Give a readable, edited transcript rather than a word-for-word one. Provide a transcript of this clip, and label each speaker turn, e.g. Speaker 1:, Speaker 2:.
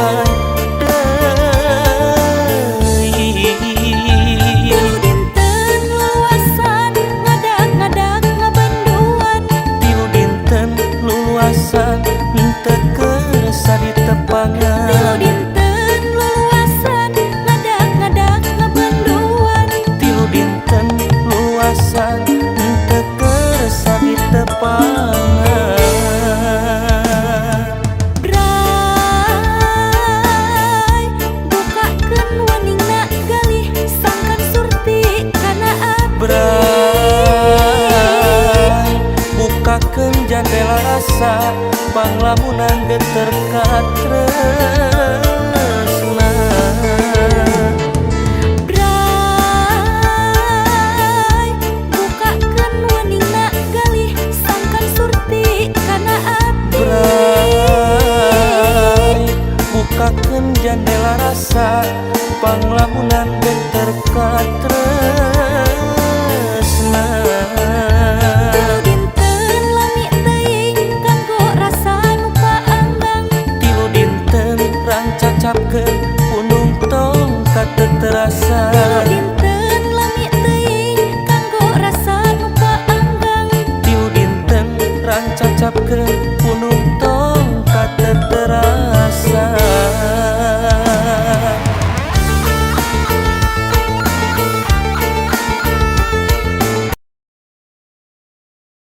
Speaker 1: papanggih deui.
Speaker 2: Tilu dinten luasan ngadak-ngadak ngabenduan.
Speaker 1: Tilu dinten luasan henteu kersa ditepangan.
Speaker 2: Tilu dinten luasan ngadak-ngadak ngabenduan.
Speaker 1: Tilu dinten luasan henteu kersa ditepangan.
Speaker 2: Bray, bukakeun weningna galih sangkan surti kana ati.
Speaker 1: Bray, bukakeun jandela rasa panglamunan geter katresna.
Speaker 2: Bray, bukakeun weningna galih sangkan surti kana ati.
Speaker 1: Bray, bukakeun jandela rasa panglamunan geter katresna.